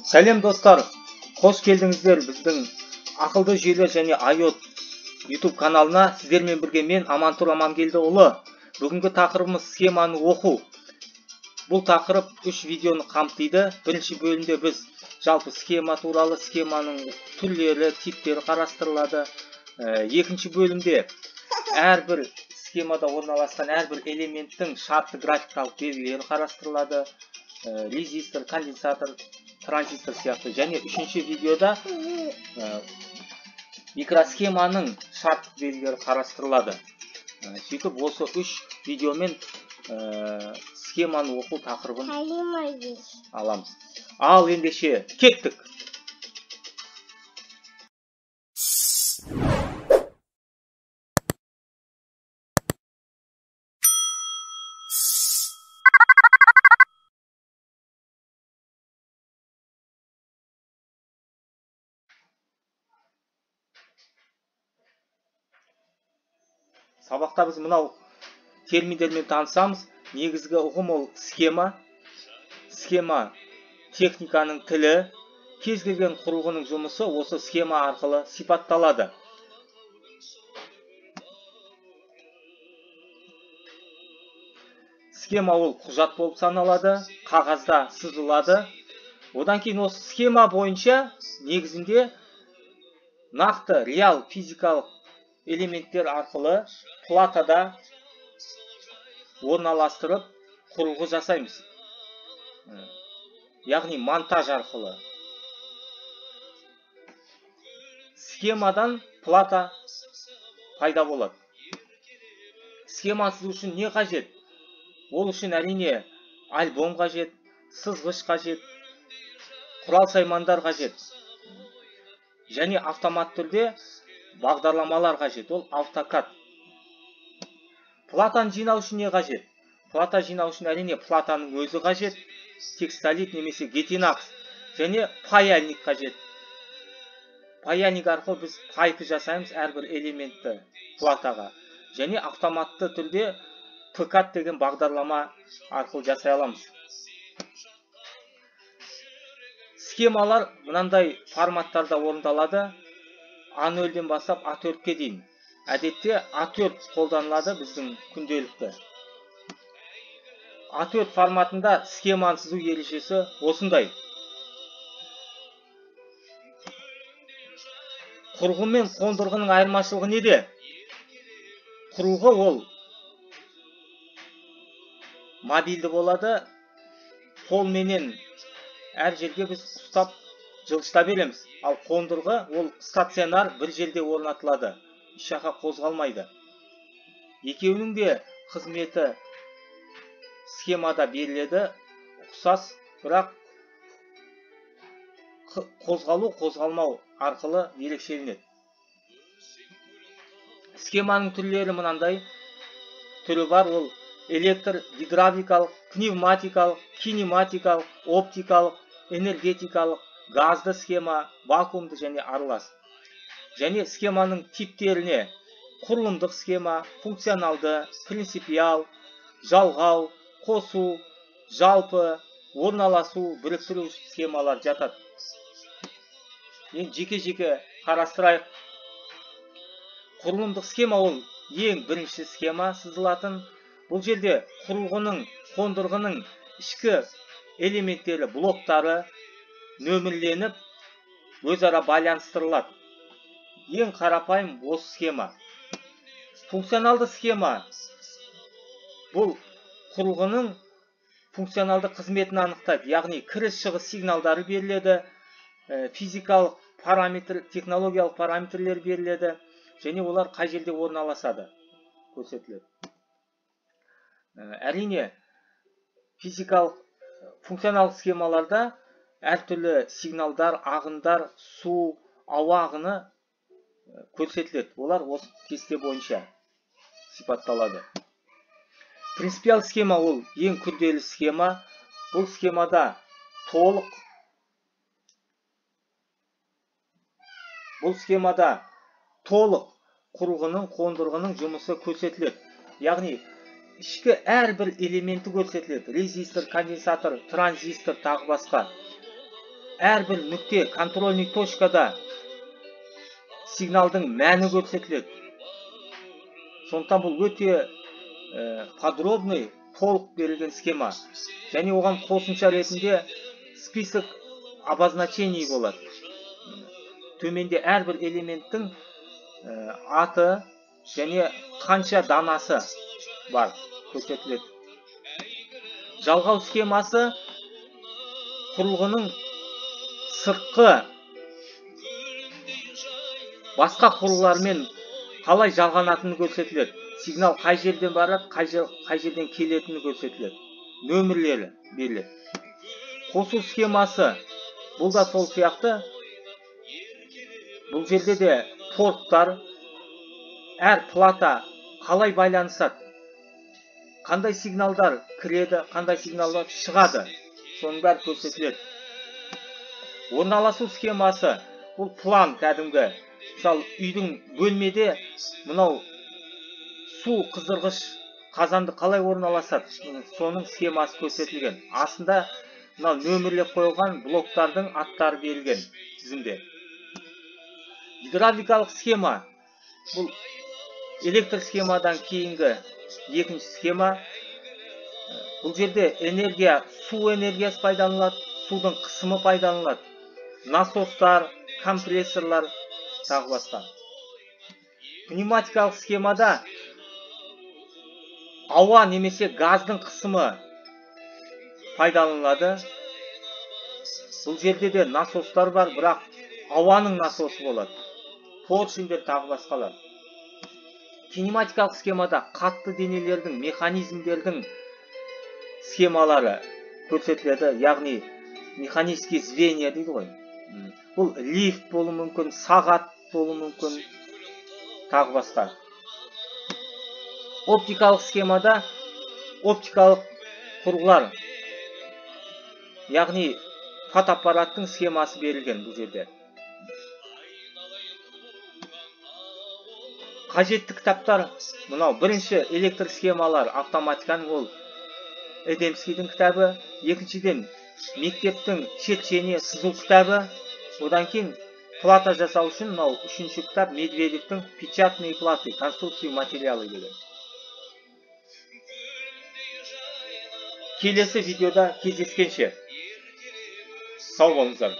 Сәлем достар, қош келдіңіздер біздің ақылды жүйелер және IoT YouTube каналына. Сіздермен бірге мен Амантұр Амангелдіұлы. Бүгінгі тақырыбымыз схеманы оқу. Бұл тақырып 3 видеоны қамтиды. Бірінші бөлімде біз жалпы схема туралы, схеманың түрлері, типтері қарастырылады. Екінші бөлімде әрбір схемада орналасқан әрбір элементтің шартты графикалық белгілері қарастырылады. Резистор, конденсатор, транзистор сияқты. Және үшінші видеода микросхеманың шарттық белгілері қарастырылады. Сөйтіп осы 3 видеомен схеманы оқу тақырыбын аламыз. Ал ендеше кеттік. Сабақта біз мынау терминдермен танысамыз. Негізгі ұғым ол схема. Схема техниканың тілі. Кез келген құрылғының жұмысы осы схема арқылы сипатталады. Схема ол құжат болып саналады, қағазда сызылады. Одан кейін осы схема бойынша негізінде нақты реал физикалық элементтер арқылы платада орналастырып құрылғы жасаймыз. Яғни монтаж арқылы. Схемадан плата пайда болады. Схема сызу үшін не қажет? Ол үшін әрине альбом қажет, сызғыш қажет, құрал саймандар қажет. Және автомат түрде бағдарламалар қажет, ол AutoCAD. Платаны жинау үшін не қажет? Плата жинау үшін әрине платаның өзі қажет, текстолит немесе гетинакс және паяльник қажет. Паяльник арқылы біз пайка жасаймыз әрбір элементті платаға. Және автоматты түрде PCAD деген бағдарлама арқылы жасай аламыз. Схемалар мынандай форматтарда орындалады. А0-ден бастап А4-ке дейін. Әдетте А4 қолданылады біздің күнделікті. А4 форматында схеманы сызу ережесі осындай. Құрылғы мен қондырғының айырмашылығы неде? Құрылғы ол мобильді болады, қолменен әр жерге біз ұстап жылжыта береміз. Ал қондырғы ол стационар бір жерде орнатылады, еш жаққа қозғалмайды. Екеуінің де қызметі схемада беріледі, ұқсас, бірақ қозғалу, қозғалмау арқылы ерекшеленеді. Схеманың түрлері мынандай түрі бар, ол электр, гидравликалық, пневматикалық, кинематикалық, оптикалық, энергетикалық, газды схема, вакуумды және аралас. Және схеманың типтеріне құрылымдық схема, функционалды, принципиал, жалғау, қосу, жалпы, орналасу, біріктіру схемалар жатады. Енді жеке-жеке қарастырайық. Құрылымдық схема ол ең бірінші схема сызылатын. Бұл жерде құрылғының, қондырғының ішкі элементтері, блоктары нөмірленіп, өзара байланыстырылады. Ең қарапайым осы схема. Функционалды схема бұл құрылғының функционалды қызметін анықтайды. Яғни кіріс-шығыс сигналдары беріледі, физикалық параметр, технологиялық параметрлер беріледі, және олар қай жерде орналасады көрсетіледі. Әрине, физикалық функционалдық схемаларда әртүрлі сигналдар, ағындар, су, ауа ағыны көрсетіледі. Олар осы кесте бойынша сипатталады. Принципиал схема ол ең күрделі схема. Бұл схемада толық құрылғының, қондырғының жұмысы көрсетіледі. Яғни ішкі әрбір элементі көрсетіледі. Резистор, конденсатор, транзистор, тағы басқа. Әрбір нүкте, контрольный точкада сигналдың мәні көрсетіледі. Сондықтан бұл өте подробный, толық берілген схема. Және оған қосымша ретінде список обозначений болады. Төменде әрбір элементтің аты және қанша данасы бар көрсетіледі. Жалғау схемасы құрылғының сыртқы басқа құрылғылармен қалай жалғанатыны көрсетіледі. Сигнал қай жерден барады, қай жерден келетіні көрсетіледі. Нөмірлері беріледі. Қосу схемасы бұл да сол сияқты. Бұл жерде де порттар, әр плата қалай байланысады, қандай сигналдар кіреді, қандай сигналдар шығады, соның бәрі көрсетіледі. Орналасу схемасы бұл план кәдімгі. Мысалы, үйдің бөлмеде мынау су қыздырғыш қазанды қалай орналасады, соның схемасы көрсетілген. Астында мынау нөмірлеп қойылған блоктардың аттары берілген тізімде. Гидравликалық схема бұл электр схемадан кейінгі екінші схема. Бұл жерде энергия, су энергиясы пайдаланылады, судың қысымы пайдаланылады, насостар, компрессорлар, тағы басқа. Пневматикалық схемада ауа немесе газдың қысымы пайдаланылады. Бұл жерде де насостар бар, бірақ ауаның насосы болады. Поршендер, тағы басқалар. Кинематикалық схемада қатты денелердің, механизмдердің схемалары көрсетіледі, яғни механические звенья дейді ғой. Бұл лифт болуы мүмкін, сағат болуы мүмкін, тағы басқа. Оптикалық схемада оптикалық құрылғылар, яғни фотоаппараттың схемасы берілген бұл жерде. Қажетті кітаптар мынау бірінші электр схемалар автоматиканың, ол Эдемскийдің кітабы, екіншіден мектептің черчение сызу кітабы, одан кейін плата жасау үшін мынау үшінші кітап Медведевтің печатные платы, конструкции материалы деген. Келесі видеода кездескенше сау болыңыздар.